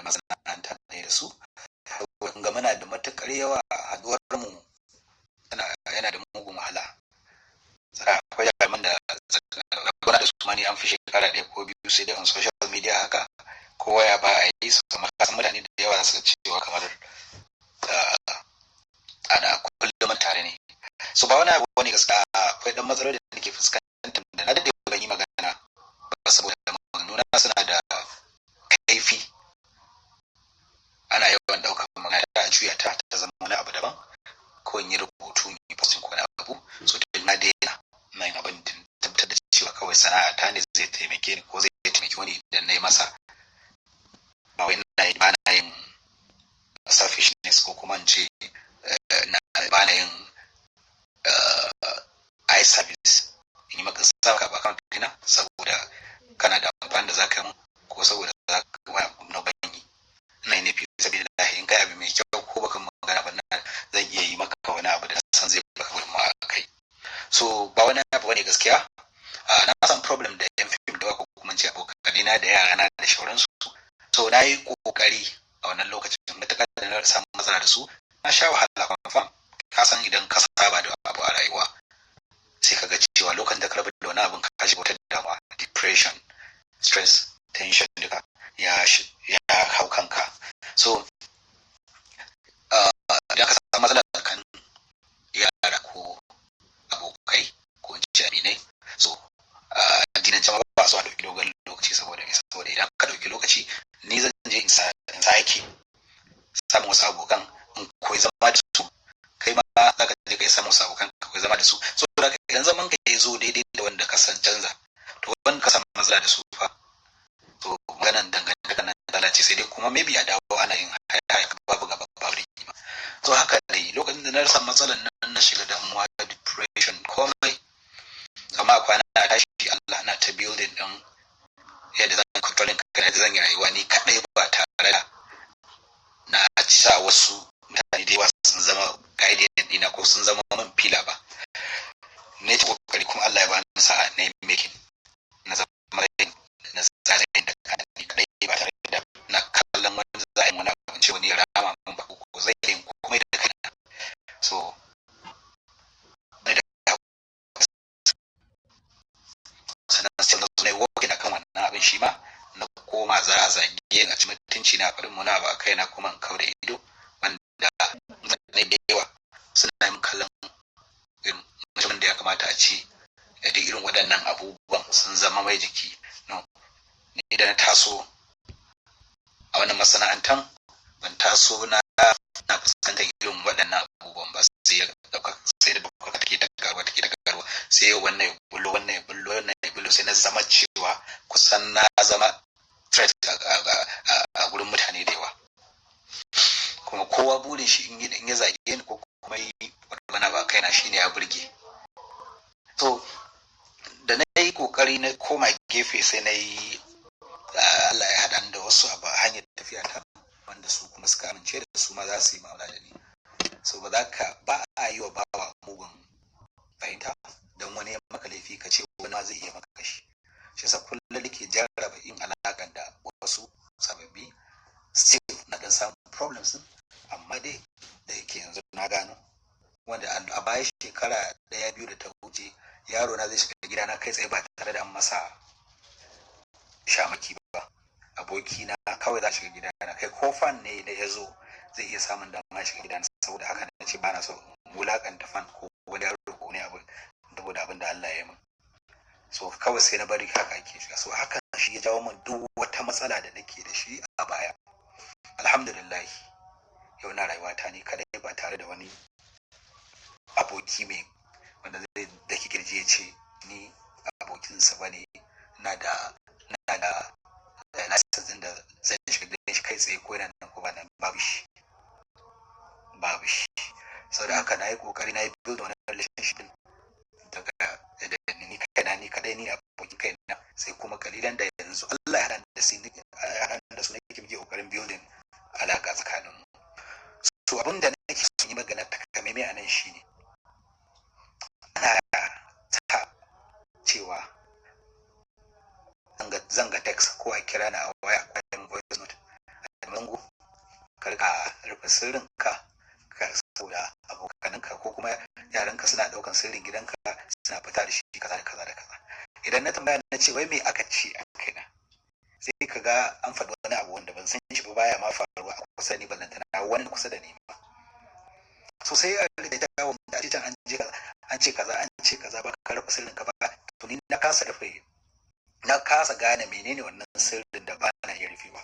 Masana'anta ne da su ga muna da matuƙar yawa, haɗuwar mu yana da mugun wahala. Akwai jaruman da rabona da su ma ni an fi shekara 1 ko 2, sai dai on social media haka ko waya ba a yi su. Kamar kasan mutane da yawa su cewa kamar ana kullum tare ne. So ba wani abu wani gaskiya, akwai dan matsaloli da nake fuskanta da na daɗe ban yi magana ba, saboda maganganuna suna da kaifi, ana yawan ɗaukar magana ta a juya ta ta zama wani abu daban, ko in yi rubutu, in yi posting ko wani abu. So da na daina na yin abin, tabbatar da cewa kawai sana'a ta ne zai taimake ni ko zai taimaki wani idan na yi masa. Ba wai ina yi, ba na yin selfishness, ko kuma in ce ba na yin eye service, in yi maka saka ba kan dina saboda kana da amfani da zaka yi mun ko saboda za ka na ban yi. Ina yi ne fi sabilillahi. In kai abu mai kyau ko baka magana ba, na zan iya yi maka wani abu da san zai baka gudunmawa a kai. So ba wani abu bane gaskiya. Na san problem da yan fim da ko kuma ce abokanina da yarana da shauransu. So na yi kokari a wannan lokacin matuƙar da na samu matsala da su, na sha wahala, confirm. Ka san idan ka saba da abu a rayuwa, sai ka ga cewa lokacin da ka rabu da wani abun, ka shiga wata damuwa, depression, stress, tension, duka ya hau kanka. So idan ka samu matsala kan yara ko abokai ko in ce aminai, so addinance ma ba so a ɗauki dogon lokaci. Saboda me? Saboda idan ka ɗauki lokaci, ni zan je in sake samun wasu abokan in koyi zama da su, kai ma za ka je ka yi samun wasu abokan ka koyi zama da su. So da idan zaman ka ya zo daidai da wanda ka san canza, to wanda ka samu matsala da su fa, to maganan dangantaka nan lalace, sai dai kuma maybe a dawo ana yin haya, babu gaba babu rigima. So haka ne lokacin da na rasa matsalan nan, na shiga damuwa, depression, komai. Amma kwana a tashi, Allah na ta building din yadda zan controlling kai, da zan yi rayuwa ni kadai ba tare da na sa wasu mutane da yawa sun zama guardian dina ko sun zama min pillar ba. Ne ta kokari, kuma Allah ya bani sa'a na making na zama na tsarin da ni kadai ba tare da na kallon wani za a yi wani abin ce wani ya rama min ba, ko zai yi komai da kaina. So da sannan sai na zo na yi working akan wannan abin shi ma, na koma za a zage ni, a ci mutunci na, faɗin muna ba kai na, kuma in kau da ido, wanda mutane da yawa suna yin kallon irin mutumin da ya kamata a ce da duk irin waɗannan abubuwan sun zama mai jiki. No, ni da na taso a wannan masana'antan, ban taso na fuskantar irin waɗannan abubuwan ba, sai ya ɗauka, sai da ɗaukaka take ta karuwa, take ta karuwa, sai wannan ya bullo, wannan ya bullo, wannan ya bullo, sai na zama cewa kusan na zama threat a gurin mutane da yawa. Kuma kowa burin shi in ya zage ni ko kuma yi wani ba kaina shine ya burge. To da na yi kokari na koma gefe, sai na yi Allah ya haɗa da wasu a hanyar tafiya ta, wanda su kuma suka amince da su ma za su yi ma'amala da ni. So ba za ka ba a yi wa bawa mugun fahimta don wani ya maka laifi ka ce wani ma zai iya maka shi. Shi yasa kullum nake jarraba yin alaƙa da wasu sababbi. Still na dan samun problems din, amma dai da yake yanzu na gano wanda a baya shekara 1, 2 da ta wuce, yaro na zai shiga gidana kai tsaye ba tare da an masa shamaki ba. Aboki na kawai za shiga gidana kai, ko fan ne da ya zo zai iya samun dama shiga gidana. Saboda haka na ce ba na so in wulakanta fan ko wani yaro ko wani abu saboda abin da Allah ya yi min. So kawai sai na bari haka ake shiga. So haka shi ya jawo min duk wata matsala da nake da shi a baya. Alhamdulillah, yau na rayuwa ta ni kadai ba tare da wani aboki mai wanda zai daki kirji ya ce ni abokinsa ba ne, na da license din da zan shiga gidan shi kai tsaye ko yana nan ko ba nan. Babu shi, babu shi. Saboda haka na yi kokari na yi build wani relationship din daga da ni kaina, ni kadai, ni abokin kaina, sai kuma kalilan da yanzu Allah ya haɗa da su, ya haɗa da su nake muke kokarin building alaka tsakanin mu. So abin da nake son yi magana takamaimai a nan shine, ana ta cewa zanga text ko a kira ni a waya ko a voice note. A Rufe sirrinka ka saboda abokananka ko kuma yaranka suna ɗaukan sirrin gidanka suna fita da shi, kaza da kaza da kaza. Idan na tambaya na ce, "Wai me aka ce a kaina?" sai ka ga an faɗi wani abu wanda ban san shi ba, baya ma faruwa a kusa ni, ballantana wani kusa da ni ma. So sai a rika ta wanda a can an je kaza, an ce kaza, an ce kaza, ba ka rufe sirrinka ba. To ni na kasa rufe, na kasa gane menene wannan sirrin da ba na iya rufewa.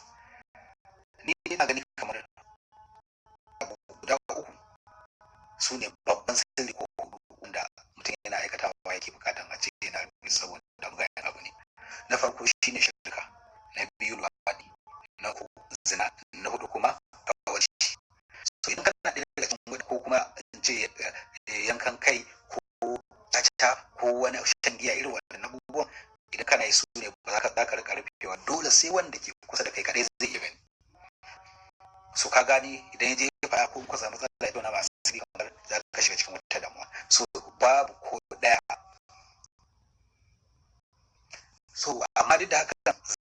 Ni ina gani kamar abu guda uku su ne babban sirri, ko hudu, wanda mutum yana aikatawa yake bukatan a ce yana rufe saboda mugayen abu ne. Na farko shine shirka, na biyu luwaɗi, na uku zina, na hudu kuma kawarci. So idan kana ɗaya daga cikin wani, ko kuma in ce yankan kai ko caca ko wani shan giya, irin waɗannan abubuwan idan kana yi, su ne ba za ka rika rufewa, dole sai wanda ke kusa da kai kadai zai iya gani. So ka gani, idan ya je ya fara ko kusa matsala ya tona masu asiri, kamar za ka shiga cikin wata damuwa. So babu ko ɗaya. So amma duk da haka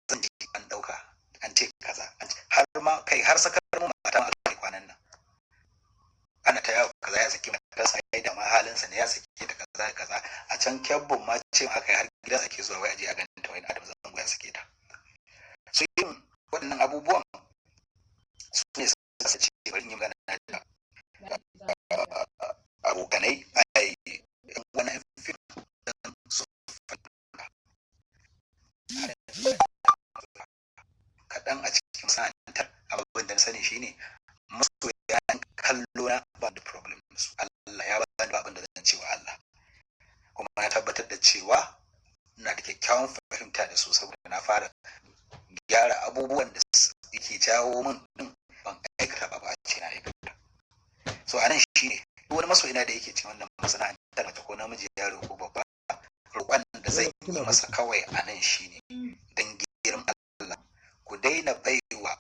zan ji an ɗauka an ce kaza, an ce har ma kai har sakar mu mata ma aka yi kwanan nan, ana ta yawo kaza, ya saki matarsa, ya yi da ma halinsa ne ya saki ta, kaza kaza. A can Kebbin ma ce aka yi har gidan ake zuwa wai aje a ganin ta, wai Adam Zango ya sake ta. So yin waɗannan abubuwan su ne suka ce bari in yi magana da abokanai, ai wani fim don su fahimta. Har yanzu kaɗan a cikin masana'antar, abin da na sani shine masoya kallo na ba da problem su. Allah ya bani, ba abin da zan ce wa Allah. Kuma na tabbatar da cewa ina da kyakkyawan fahimta da su, saboda na fara gyara abubuwan da yake jawo min din ban aikata ba, ba a ce na aikata. So anan shine duk wani masoyina da yake cikin wannan masana'antar, mace ko namiji, yaro ko babba, roƙon da zan yi masa kawai anan shine, dan girman Allah ku daina baiwa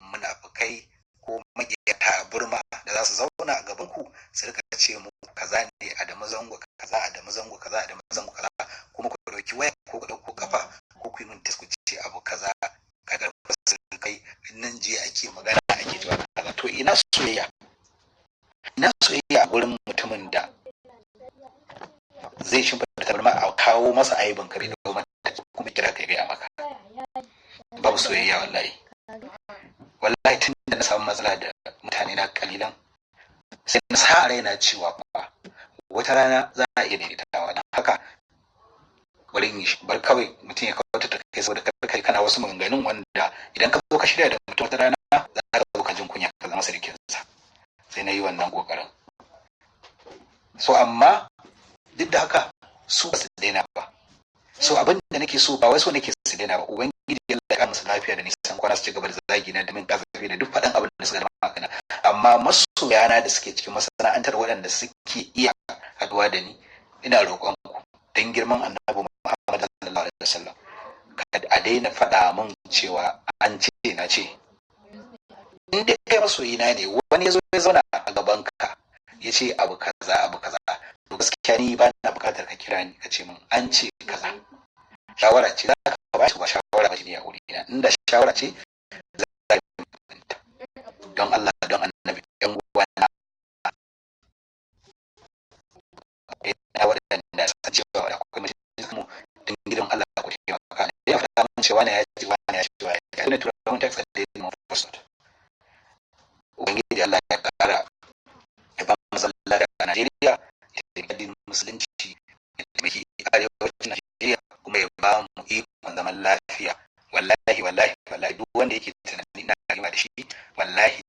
munafukai ko maƙiyata burma da za su zauna a gaban ku su rika ce mu kaza ne, Adamu Zango kaza, Adamu Zango kaza, Adamu Zango kaza, kuma ku ɗauki waya ko ku ɗauko kafa ko ku yi min ku ce abu kaza ka ga kai nan je ake magana ake cewa kaza. To ina soyayya? Ina soyayya a gurin mutumin da zai shimfiɗa tabarma a kawo masa aibin kare domin kuma kira kai gaya maka? Babu soyayya wallahi. Wallahi tun da na samu matsala da mutane na kalilan, sai na sa raina cewa fa wata rana za a iya daidaitawa. Don haka bari in bar kawai mutum ya kawo ta kai, saboda kar kai kana wasu maganganun wanda idan ka zo ka shirya da mutum, wata rana za ka zo ka jin kunya ka zama sarkinsa. Sai na yi wannan kokarin. So amma duk da haka su ba su daina ba. So abin da nake so, ba wai so nake su daina ba, Ubangiji Allah ya kara musu lafiya da nisan kwana, su ci gaba da zagi na da min kasafi da duk faɗan abin da suka dama kana. Amma masoyana da suke cikin masana'antar, waɗanda suke iya haɗuwa da ni, ina roƙon ku don girman Annabi Muhammad sallallahu alaihi wasallam, a daina faɗa min cewa an ce na ce. In dai kai masoyina ne, wani ya zo ya zauna a gaban ka ya ce abu kaza, abu kaza, to gaskiya ni ba na buƙatar ka kira ni ka ce min an ce kaza. Shawara ce za ka ba shi, ba shawara ba shi ne a wurina. Inda shawara ce za ka don Allah don Annabi, yan uwana ina waɗanda san cewa akwai mutum mu, don gidan Allah ku taimaka da ya faɗa mun cewa wani ya ce, wani ya ce, wani ya ce, ne tura mun text da mun post. Ubangiji Allah ya kara ya ba mu zaman lafiya a Najeriya, ya taimaki addinin Musulunci, ya taimaki arewacin Najeriya, kuma ya ba mu ikon zaman lafiya. Wallahi, wallahi, wallahi, duk wanda yake tunani ina rigima da shi, wallahi.